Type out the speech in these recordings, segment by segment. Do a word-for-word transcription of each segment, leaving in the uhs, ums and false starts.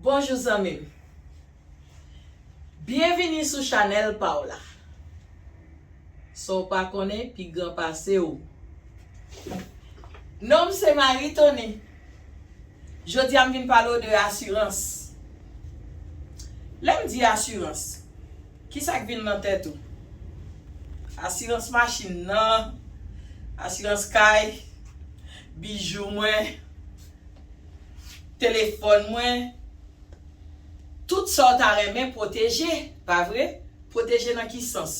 Bonjou zanmi m. Byenvini sou chanèl pa w la. Sa w pa konnen pi gran pase w. Non m se Marie Tony. Jodi a m vin pale w de asirans. Lè m di asirans, kisa k vin nan tèt ou? Asirans machin nan, asirans kay, bijou mwen, telefòn mwen, tout sa w ta renmen pwoteje, pa vre? Pwoteje nan ki sans?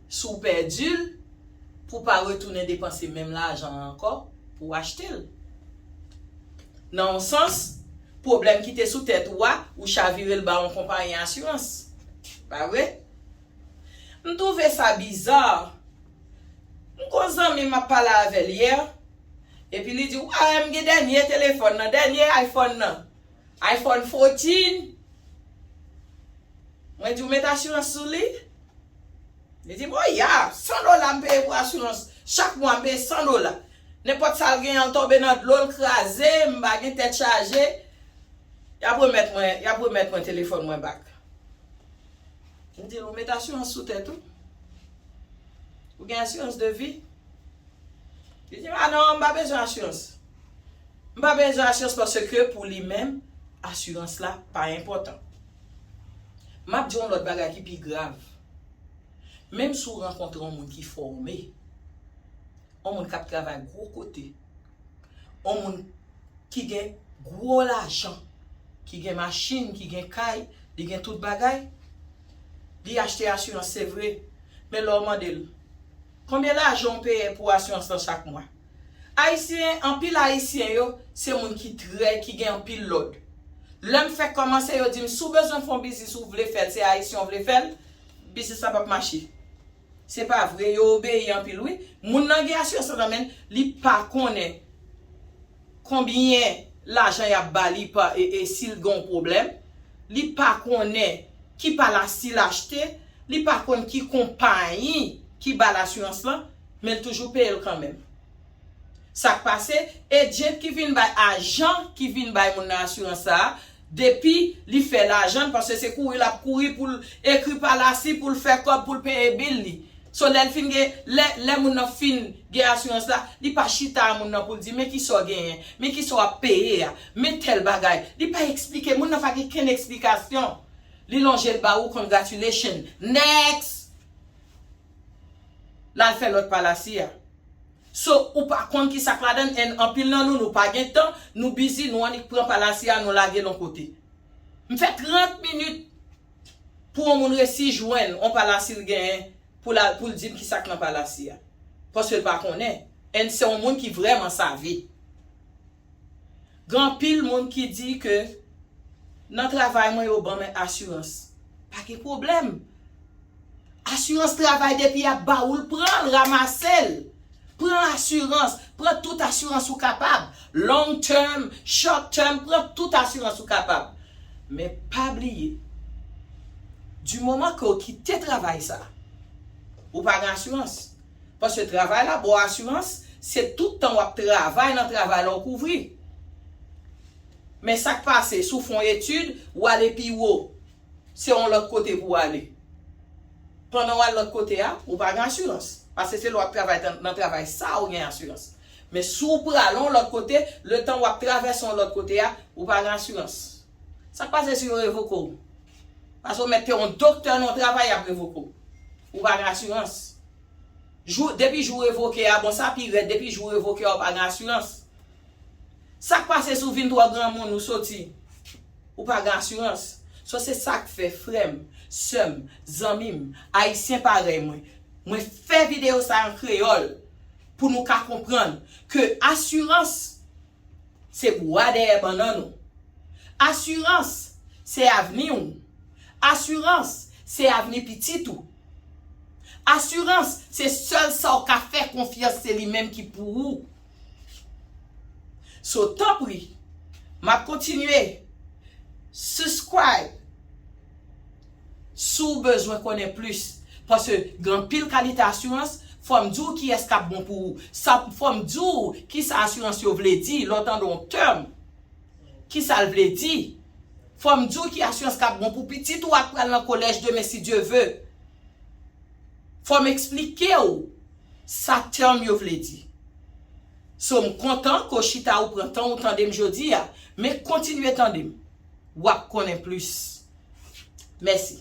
Si w pèdi l, pou w pa retounen depanse menm lajan an ankò pou w achte l. Nan yon sans, pwoblèm ki te sou tèt ou a, ou chavire l ba yon konpayi asirans. Pa vre? M twouve sa biza. M gon zanmi m ap pale avè l yè, epi li di, "Ou pa wè m gen dènye telefòn nan, dènye iPhone nan, iPhone fourteen." Mwen di, "Ou met asirans sou li?" Li di, "Bon, ya, san dola m peye pou asirans. Chak mwa m peye san dola. Nenpòt sa l genyen, l tonbe nan dlo, l kraze, m pa gen tèt chaje. Y ap remèt mwen, y ap remèt mwen telefòn mwen back." M di l, "Ou met asirans sou tèt ou? Ou gen asirans de vi?" Li di, "A non, m pa bezwen asirans. M pa bezwen asirans paske pou li menm, asirans la pa enpòtan." M ap di yon lòt bagay ki pi grav. Menm si w rankontre yon moun ki fòme, yon moun k ap travay gwo kote, yon moun ki gen gwo lajan, ki gen machin, ki gen kay, li gen tout bagay, li achte asirans, se vre. Men lè w mande l, "Konbyen lajan w peye pou asirans lan chak mwa?" Ayisyen, anpil Ayisyen yo, se moun ki trè, ki gen anpil lòd. Lè m fèk kòmanse, yo di m, "Si w bezwen fè yon biznis, ou vle fè l, se Ayisyen w vle fè l, biznis la p ap mache." Se pa vre, yo obeyi anpil wi. Moun nan gen asirans nan men l, li pa konnen konbyen lajan y ap ba li pa, e, e si l gen yon pwoblèm. Li pa konnen ki palasi l achte, li pa konn ki konpayi ki ba l asirans lan, men l toujou peye l kanmenm. Sa k pase, agent ki vin bay, ajan ki vin bay moun nan asirans sa a, depi li fè lajan, paske se kouri l ap kouri pou l ekri palasi, pou l fè kòb, pou l peye bil li. So, lè l fin gen, lè, lè moun nan fin gen asirans la, li pa chita a moun nan pou l di, "Men kisa w genyen, men kisa w ap peye a, men tèl bagay." Li pa eksplike, moun nan pa gen kenn eksplikasyon. Li lonje l ba ou, "Congratulation, next!" L al fè lòt palasi a. So, ou pa konn ki sa k ladan l, and anpil nan nou, nou pa gen tan, nou busy, nou annik pran palasi a, nou lage l yon kote. M fè trant minit pou yon moun resi jwenn yon palasi l genyen pou la, pou l di m ki sa k nan palasi a. Paske l pa konnen. And se yon moun ki vrèman save. Gen anpil moun ki di ke nan travay mwen yo ban mwen asirans. Pa gen pwoblèm. Asirans travay depi y ap ba ou l, pran l, ranmase l. Pran asirans, pran tout asirans ou kapab. Long term, short term, pran tout asirans ou kapab. Men pa bliye, di moman ke w kite travay sa, ou pa gen asirans. Paske travay la ba w asirans, se tout tan w ap travay nan travay la w kouvri. Men sa k pase, si w fè yon etid, w ale pi wo, se yon lòt kote pou w ale. Pandan w al lòt kote a, ou pa gen asirans. Paske se lè w ap travay tan, nan travay sa a ou gen asirans. Men si w prale yon lòt kote, letan w ap travèse yon lòt kote a, ou pa gen asirans. Sa k pase si yo revoke w? Paske w mèt te yon doktè nan yon travay, y ap revoke w. Ou pa gen asirans. Jou, depi jou revoke a, bon, sa pi rèd, depi jou revoke a, ou pa gen asirans. Sa k pase si w vin twò granmoun, ou soti, ou pa gen asirans. So, se sa k fè, frè m, sè m, zanmi m, Ayisyen parèy mwen, mwen fè videyo sa an kreyòl pou nou ka konprann ke asirans se bwa dèyè bannann ou. Asirans, se avni w. Asirans, se avni pitit ou. Asirans, se sèl sa w ka fè konfyans, se li menm ki pou ou. So, tanpri, m ap kontinye. Subscribe. Si w bezwen konnen plis, paske gen anpil kalite asirans, fò m di w kiyès k ap bon pou ou. Sa, fò m di w kisa asirans yo vle di, lè w tande yon tèm, kisa l vle di. Fò m di w ki asirans k ap bon pou pitit ou a k pral nan kolèj demen si Dye ve. Fò m eksplike w sa term yo vle di. So, m kontan ke w chita ou pran tan ou tande m jodi a, men kontinye tande m. W ap konnen plis. Mèsi.